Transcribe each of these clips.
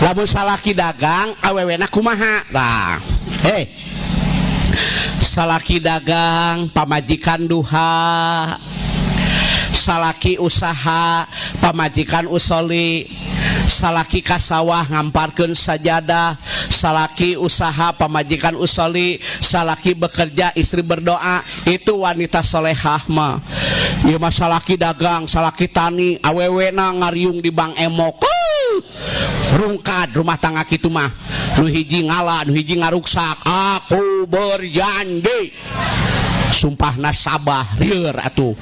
Lamun salaki dagang, awewena kumaha? Tah, hei, salaki dagang, pamajikan duha. Salaki usaha, pamajikan usoli. Salaki ka sawah ngamparkeun sajadah. Salaki usaha, pamajikan usoli. Salaki bekerja, istri berdoa. Itu wanita solehah mah. Ieu mah salaki dagang, salaki tani, awewena ngariung di bank emok. Rungkad rumah tangga kitu mah. Nu hiji ngala, nu hiji ngaruksak. Aku berjanji, sumpah nasabah. Rieur atuh.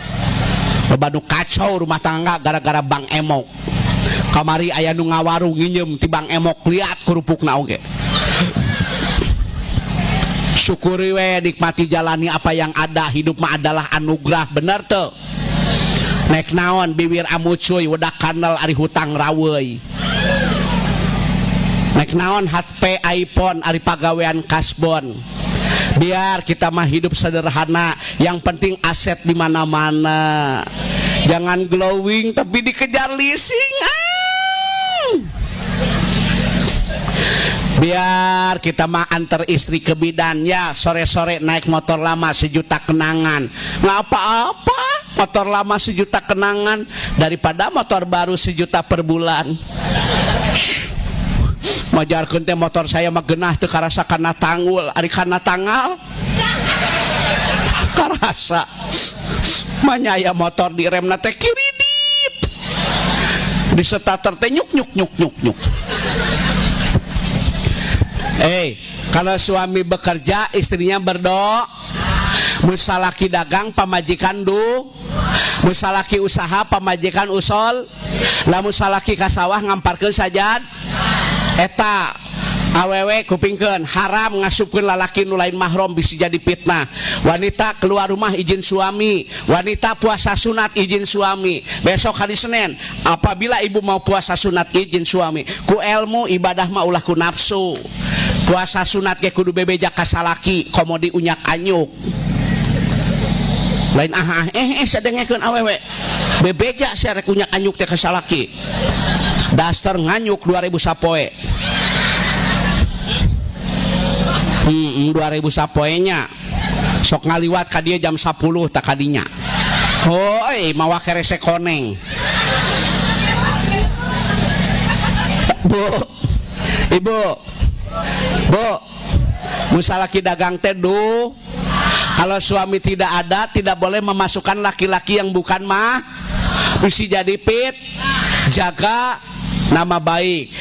Loba nu kacau rumah tangga gara-gara bank emok. Kamari aya nu ngawarung nginjem ti bank emok, liat kerupukna oge. Syukuri we, nikmati, jalani apa yang ada. Hidup mah adalah anugerah, bener tuh? Nek naon bibir amucuy, wedak kanal, ari hutang raweuy. Nek naon HP iPhone, ari pagawean kasbon. Biar kita mah hidup sederhana, yang penting aset di mana-mana. Jangan glowing tapi dikejar leasing. Ah. Biar kita mah antar istri ke bidan ya, sore-sore naik motor lama sejuta kenangan. Nggak apa-apa, motor lama sejuta kenangan daripada motor baru sejuta per bulan. Majarkeun teh motor saya mah genah, teu karasa kana tanggul, ari kana tanggal karasa. Manya motor di remna teh kiridit, di starter teh nyuk nyuk nyuk nyuk nyuk. Eh, kalau suami bekerja, istrinya berdoa. Mun salaki dagang, pamajikan du. Mun salaki usaha, pamajikan usol. Lamun salaki ka sawah ngamparkeun sajad. Eta awewe, kupingkeun, haram ngasupkeun lalaki nu lain mahram, bisa jadi fitnah. Wanita keluar rumah izin suami, wanita puasa sunat izin suami. Besok hari Senin, apabila ibu mau puasa sunat, izin suami. Ku ilmu ibadah mah, ulah ku nafsu. Puasa sunat ge kudu bebeja ka salaki, komo di unyak anyuk. Lain ah ah eh eh, sadengekeun awewe. Bebeja sia rek unyak anyuk teh ka salaki. Daster nganyuk 2000 sapoe. 2000 sapoe nya. Sok ngaliwat ka dia jam 10 tak kadinya. Oh, mawa kerese koneng. Bu, ibu, bu, mun salaki dagang teh duh. Kalau suami tidak ada, tidak boleh memasukkan laki-laki yang bukan mah. Bisa jadi pit. Jaga nama baik.